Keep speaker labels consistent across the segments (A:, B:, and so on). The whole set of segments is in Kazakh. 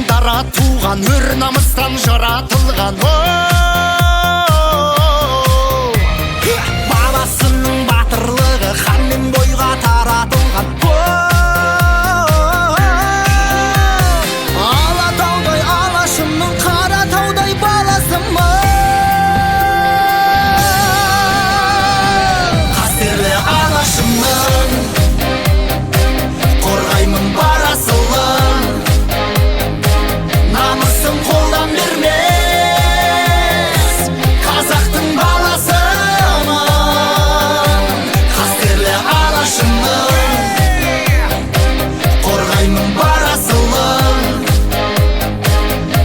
A: Ерліктен дара туған, өр намыстан жаратылған.
B: Бабасының батырлығы ханмен бойға таратылған. Алатаудай алашымның Қаратаудай баласымын.
A: Қастерлі алашымның қорғаймын бар асылын, намысын қолдан бермес қазақтың баласымын. Қастерлі алашымның қорғаймын бар асылын,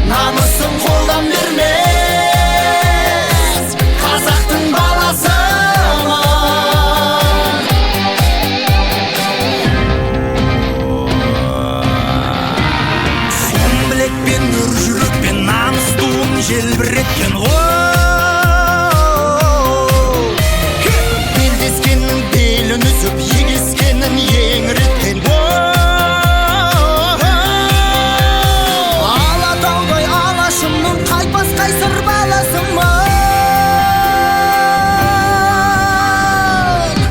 A: намысын қолдан бермес қазақтың баласымын.
B: Сом білекпен, өр жүрекпен, намыс туын желбіреткен.
A: Белдескеннің белін үзіп, егескенін еңіреткен.
B: Алатаудай алашымның қайтпас қайсар баласымын.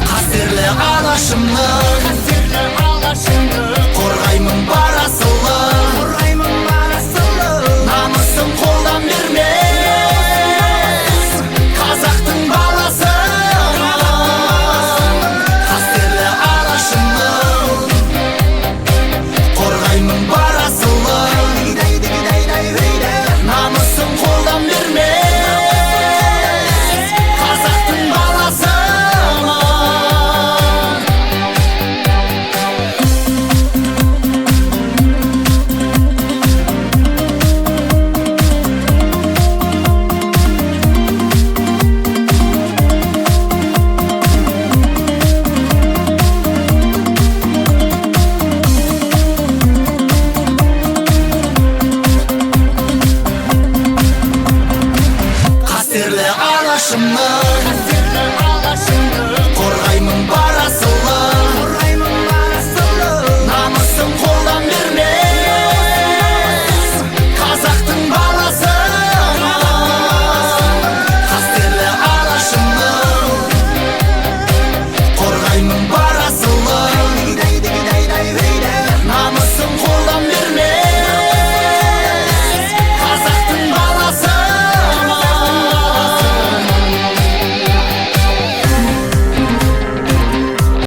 A: Қастерлі алашымның, қорғаймын бар асылын, намысын қолдан бермес қазақтың баласымын. Қастерлі алашымның қорғаймын бар асылын, намысын қолдан бермес қазақтың баласымын. Қастерлі алашымның.